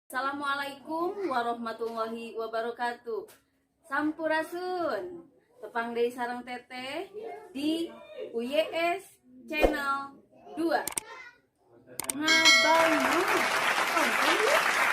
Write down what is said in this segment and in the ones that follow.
Assalamualaikum warahmatullahi wabarakatuh. Sampurasun. Tepang deui sareng Teteh di UYS Channel 2. Ngabangun. Tonton yuk.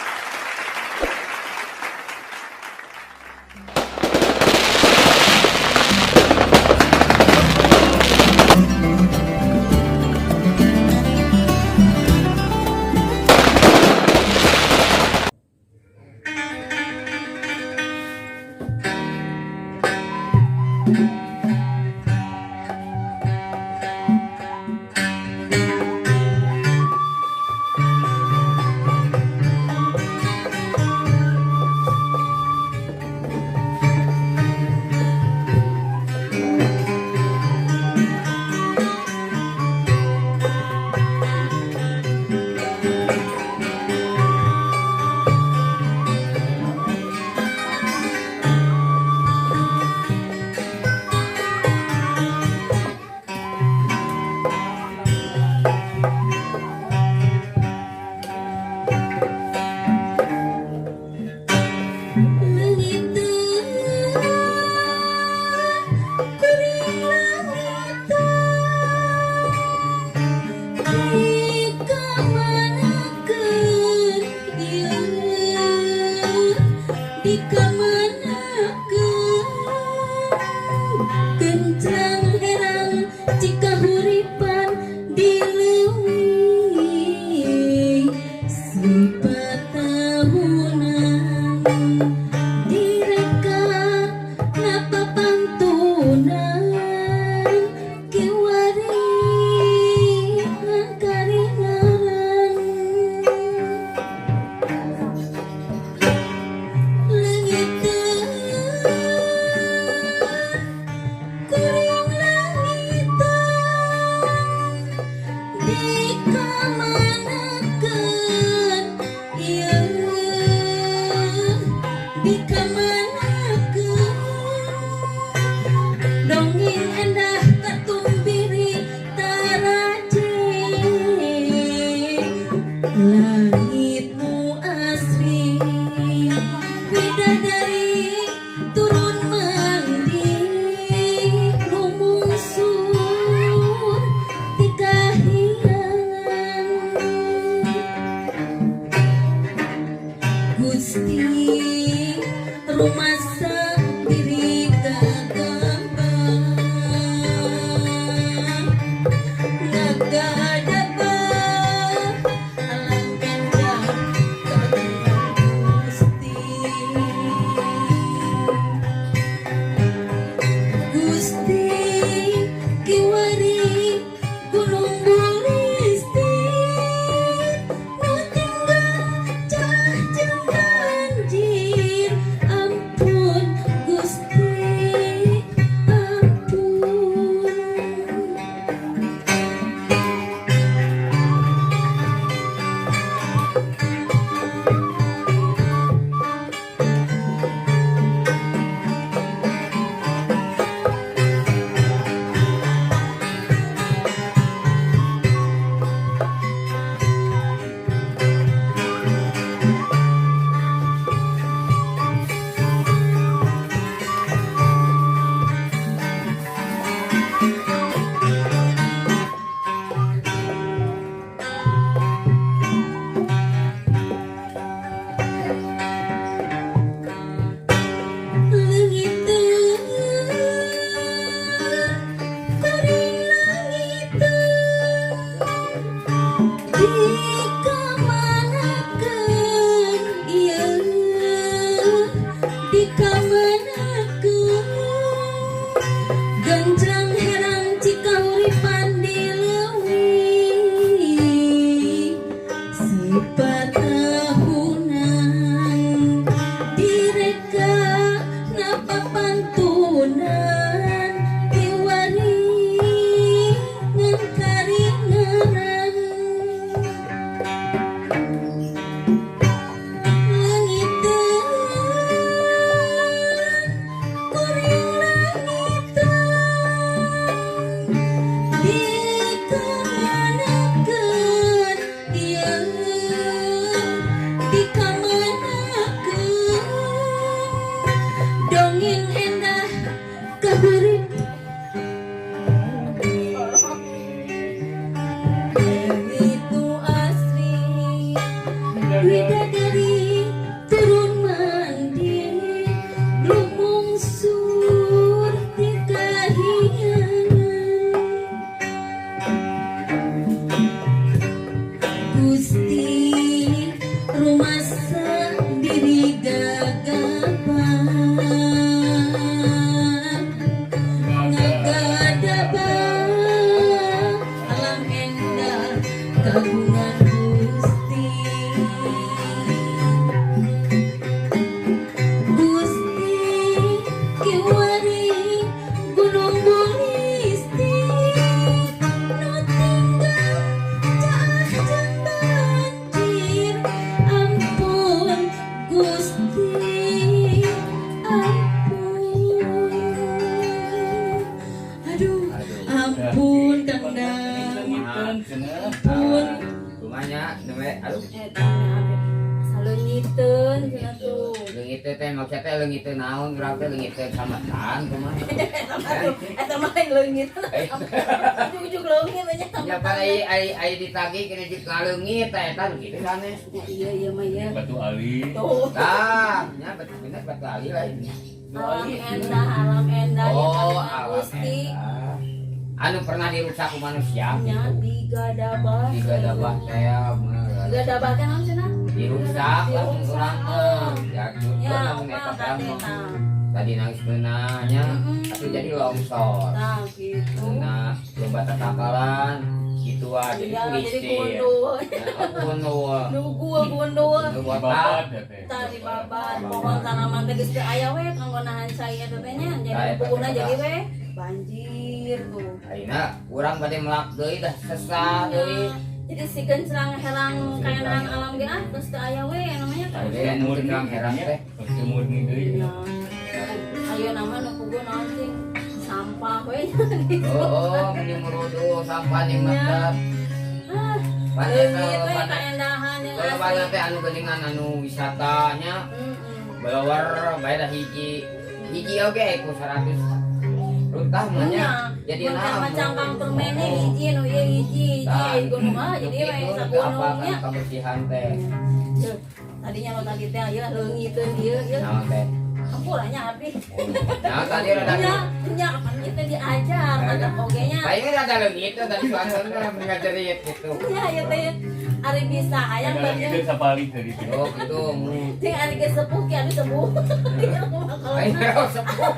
Beri. Itu asri bidadari turun mandi rumungsur ti kahyangan. Gusti, rumasa diri gagabah ngagadabah alam endah kagungan Gusti. Gusti, kiwari gunung bulistik nu tinggal caah jeung banjir. Ampun Gusti, ampun. Aduh, ampun Kang Dang, ampun. Kumanya nembe, aduh. Eta saleungiteun cenah tuh. Leungiteun teh maksudnya teh leungiteun naon urang teh, leungiteun sametan kumaha? Eta mah lain leungit. Ujug-ujug leungit aja. Ya pan ai ai ai ditagih kena jeung ngaleungit teh eta nu kitu sanes. Ya, iya iya mah ya. Batu Ali. Tuh. Tah, nya bener batu ali lain. Alam endah, alam endah ya Oh, kagungan alam Gusti. endah. Anu pernah dirusak ku manusia Nya gitu. digadabah. Digadabah teh bener. Digadabah teh naon cenah? Dirusak lah urang mah. Ya, Ya, lamun eta apa teh mah. tah. Tadi nangis beunahnya, tapi jadi longsor. Tah gitu. Nah, lomba tatakalan gitu ah jadi Iya, jadi puisi. gundul. Nah, gundul. Nugu gundul. Gundul botak. Babat ya teh. Tah dibabat pohon tanaman teh geus teu aya we kanggo nahan cai eta teh nya. Tah, Jadi eta puguna teh jadi we banjir tuh. Ayeuna urang bade melak deui dah sesah deui. Iya. Jadi si kencrang herang kayak alam ge ah terus teu aya we namanya kan. Tadi anu kencrang herang teh. Pasti murni deui. Iya. Ayo nama nu pugu naon sih? Sampah we. Oh, meni murudu sampah ning metet. Ah, Pan leungit eta we pan kaendahan yang kalau pan asli. teh anu geuningan anu wisatanya belawar bae dah hiji. Hiji oge ku 100 runtah mah nya. Jadi Mun naon? Cangkang permennya hiji nu ieu hiji hiji Tah, aya gunung ah jadi we gitu, sagunungnya. apa kebersihan teh. Yeuh, tadinya lo tadi teh ieu leungiteun ieu ieu. Naon teh? Hampuranya abdi. Nah, tadi rada Nya nya kan kita diajar ada oge nya. Kayaknya rada leungit tadi suasana ngajerit gitu. Nya ieu teh ari bisa hayang Ada bagian itu sapali tadi teh. Oh, gitu. jeung ari geus sepuh ki anu sepuh. Ayo sepuh.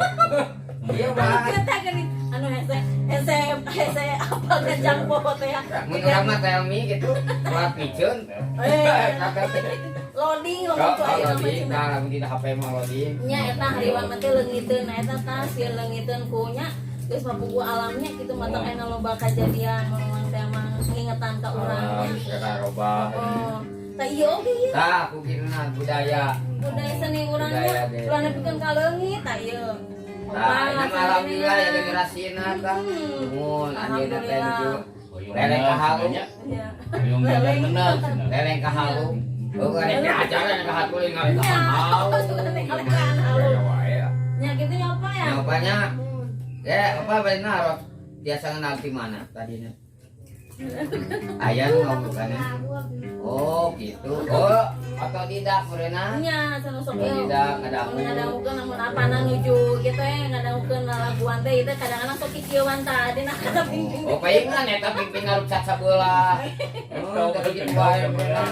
Iya, Pak. Kita gini anu hese hese hese apa kencang poho teh ya. Mun urang mah tell me gitu, buat piceun. Eh, Kata teh. Loading Kalau lamun tuh aya loading, nama. nah lamun dina HP mah loading. Nya eta hariwan mah teh leungiteun, nah eta tah sieun leungiteun ku nya geus mapugu alamnya gitu mata aya loba kajadian memang teh emang ngingetan ka urang Ah, nya. bisa robah. Oh, tah ieu oge ieu. Tah, ku kituna budaya. Budaya seni urangnya Budaya deh. ulah nepikeun ka leungit tah ieu. Nah, ini mah alhamdulillah ya generasina tah. Mun anjeunna teh nuju leleng ka halu, Iya. Hoyong jajan menang cenah. Leleng ka halu. Oh, rek acara ka halu ngaleng ka Iya. halu. Ngaleng ka halu. Ya wae. Nya gitu nya apa ya? Nyopanya ya apa bade naros biasa ngenal di mana tadinya? Aya nu ngomongkannya. Oh, gitu. Oh, otodidak meureunna. Nya cenah sok ieu. Otodidak ngadangu. Mun ngadangukeun lamun apana nuju kitu eh ngadangukeun lalaguan teh ieu teh kadang-kadang sok kikieuan tadi nah kata pingping. Oh, palingan eta pingping ngarucat sabelah. Oh, teu kitu wae meureunna.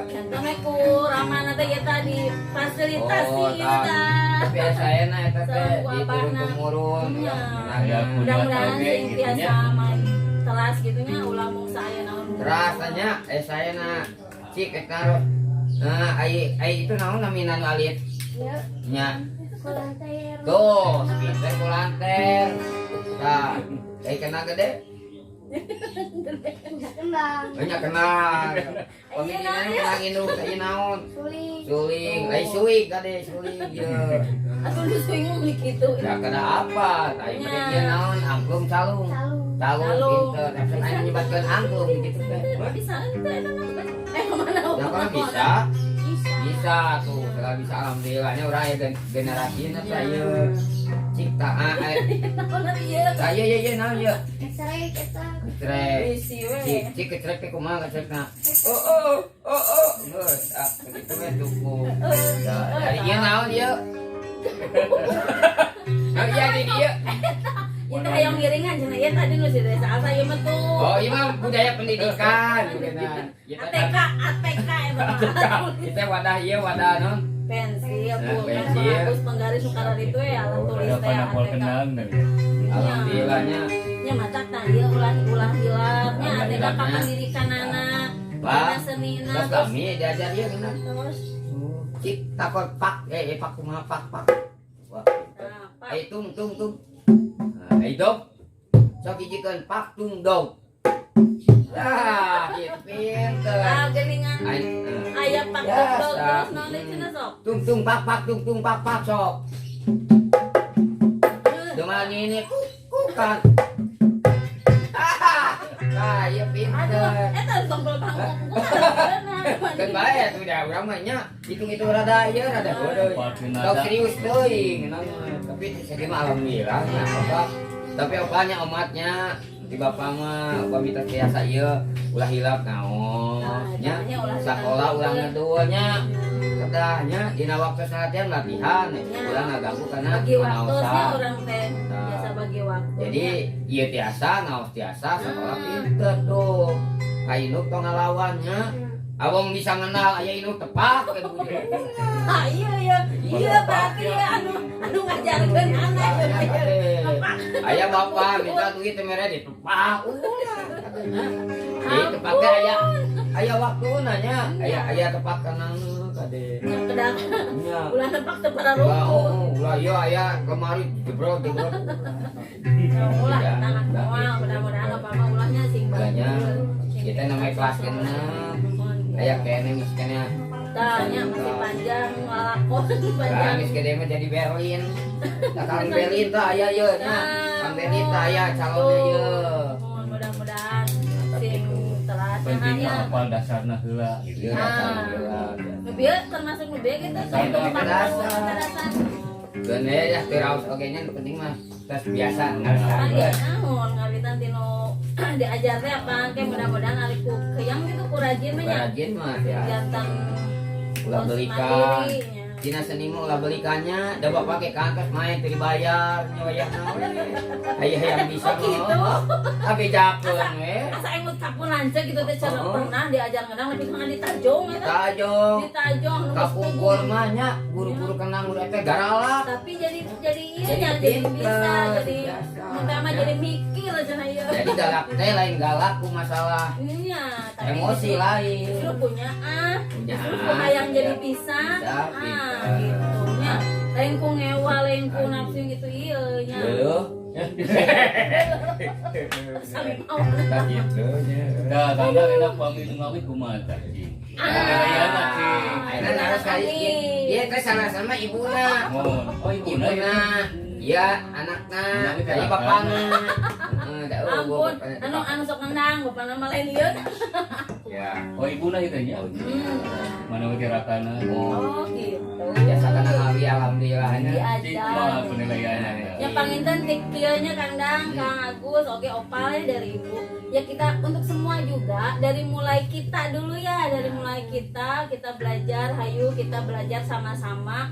Jantan we ku ramana teh ieu tadi fasilitasi Oh, ieu tah. tah. Tapi asaena eta teh Sareng ku diturun abahna. tumurun. Nya. Aya kudu Mudah-mudahan oge sing gitu tiasa nya. mah telas gitu nya ulah mung saaya naon. Rasanya saya na cik eta ro. Nah, ai ai itu naon namina nu alit? Ya, Nya. kulanter. Tuh, pinter kulanter. Tah, ai kena gede. Kembang. Banyak kenal. Pemikirannya menang induk ieu naon? Suling. Suling, ai suing kade suling ieu. Atuh nu suing mah beli kitu. Ya kena apa? Tai Nya. bade ieu naon? Angklung calung. Calung. Calung Calung. pinter. Tapi aya nyebatkeun angklung gitu teh. Bisa ente eta mah. Eh kemana? Ya kalau bisa, Bisa. bisa tuh. Kalau bisa alhamdulillahnya urang aya generasi teh ieu. Cipta Naon ieu? Ah, iya iya iya, naon ieu? Kecrek eta. Kecrek. Isi we. Cik, cik kecrek teh kumaha kecrekna? Oh oh oh oh. Geus, ah begitu we cukup. Ya, dari ieu naon ieu? Oh iya di dieu. Ieu teh hayang ngiringan cenah ieu tadi nu si desa asa ieu mah tuh. Oh, ieu mah budaya pendidikan beunang. Ieu teh ATK, ATK eta mah. Kita wadah ieu wadah non. Pensil, Nah, pulpen, pensil. penghapus, penggaris nu kararitu ya alat tulis Ada teh panapol ATK. kendang dari. Alhamdulillahnya. Nya matak tah ieu ulah ulah hilapnya Ulah ATK hilapnya. kapendidikanana. Pak, Dina senina terus terus kami diajar ieu kenal. terus Cik takon pak pak kumaha pak pak. Wah. nah, Pak. Eh tung tung tung. Nah, eh dog. Sok hijikeun pak tung dog. Ah, ieu pinter. Ah, geuningan Ai, eh. aya pak Ya, dog sa. terus naon deui cenah sok. Tung tung pak pak tung tung pak pak sok. Dengan ini kukan. Ah, ah, ieu Aduh, pinter. eta tombol panggung. Kan bae atuh da urang mah nya hitung-hitung rada ieu rada bodoh. Tau serius teuing mah. Tapi saya mah alhamdulillah nya apa. Tapi apanya omatnya di bapak mah upami teh biasa ieu ulah hilap ngaos nya. Sakola ulah ngedul nya. Kedahnya dina waktu latihan latihan ulah ngaganggu karena Bagi waktu nya pengaosan. orang teh biasa bagi waktu. Jadi ieu tiasa ngaos tiasa sekolah pinter tuh. Ka induk tong ngalawannya. Abang bisa ngenal aya induk tepak ke bujur. Ah iya iya iya berarti ya anu anu ngajarkeun anak ya. Aya bapak minta duit teh mere ditepak. Ulah katanya. Jadi tepak teh aya aya waktuna nya, aya aya tepak kana kade. Nya kedah Nya. ulah nepak teu para Ulah rukuh. oh, ulah ieu aya lemari jebrot jebrot. Ulah Ya, tanah moal mudah-mudahan apa mah ulahnya sing Ulahnya, bagus. kita namanya kelas genep. Aya kene geus kene. Tah nya masih panjang lalakon panjang. Geus gede mah jadi Berlin. Tah Kang Berlin tah aya ieu nya. Kang Berlin tah aya calonnya ieu. Mohon mudah-mudahan sing teras Penting nya. hafal dasarna heula gitu. Ieu alhamdulillah. Nu bieu termasuk nu bieu gitu Dasar. Dasar. dasar. Geus ya teu raos oge nya nu penting mah tos biasa Kan ngarasa. ieu naon ngawitan tinu diajar teh apa ke mudah-mudahan ari ku keyang gitu ku rajin mah nya. Rajin mah ya. Jantan Ulah tos belikan. mandiri nya. Dina seni mah ulah belikannya, da bapak ke kantos main teu dibayar nya wayahna we. Aya yang bisa Oh, gitu. mah. Tapi jakeun we. Asa emut kapun lanceuk gitu teh cara Oh. pernah diajar ngendang lebih kana ditajong eta. Tajong. Ditajong nu geus Kapungkur mah nya guru-guru kendang guru teh garalak. Tapi jadi iya Jadi nya jadi pinter, bisa jadi biasa. pertama jadi mikir cenah ieu. Jadi galak teh lain galak ku masalah Iya, tapi emosi justru- lain. Justru punya ah, Punya justru ku ah, hayang ya. jadi bisa, Bisa, ah pinter. gitu nya. Lain ku ngewa, lain ku nafsu gitu ieu nya. Leuh. Sami mau. Tah gitu nya. Tah tangga enak pami nu ngawit kumaha tah cing. Penilaianna cing. Ayeuna naros ka ieu teh sama-sama ibuna. Mohon. Oh ibuna Ibuna. Iya, anakna, dari bapakna. Heeh, da eueuh Ampun, anu anu sok ngendang, bapakna mah lain ieu. Ya. Oh ibuna itu nya. Mana we rakana. Oh, Oh gitu. biasa kana ngawi alhamdulillah nya. Cing kumaha Diajar. penilaianna. Ya panginten tik kieu nya Kang Dang, Kang Agus, oke opal ya dari ibu. Ya kita untuk semua juga dari mulai kita dulu ya, dari mulai kita kita belajar, hayu kita belajar sama-sama.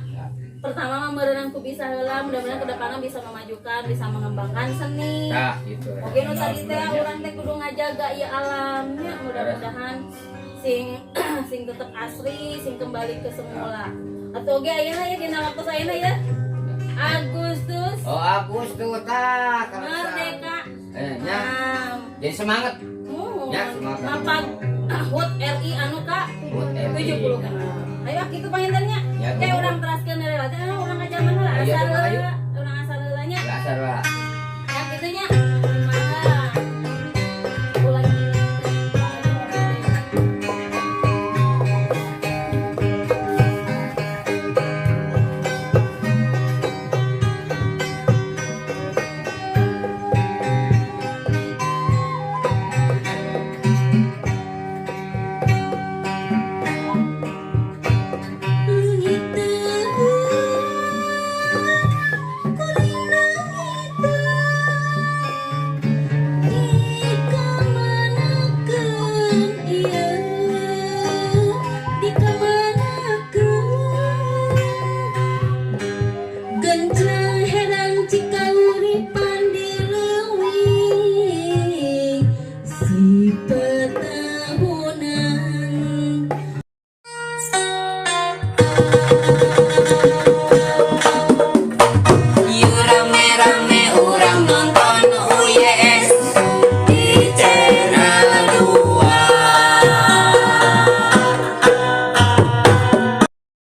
Pertama mah meureunan ku bisa heula, mudah-mudahan kedepannya bisa memajukan, bisa mengembangkan seni. Tah gitu. ya. Oke nu tadi teh urang teh kudu ngajaga ieu alamnya, mudah-mudahan sing sing tetep asri, sing kembali ke semula. Atau oke ayeuna ya dina waktu ayeuna ya. Agustus Oh, Agustus tah kalau Merdeka. Eh, nya. Nah, Jadi semangat. muhun. Ya, semangat. Mapan HUT RI anu ka HUT RI. 70 kan. Ayo ah, kitu panginten.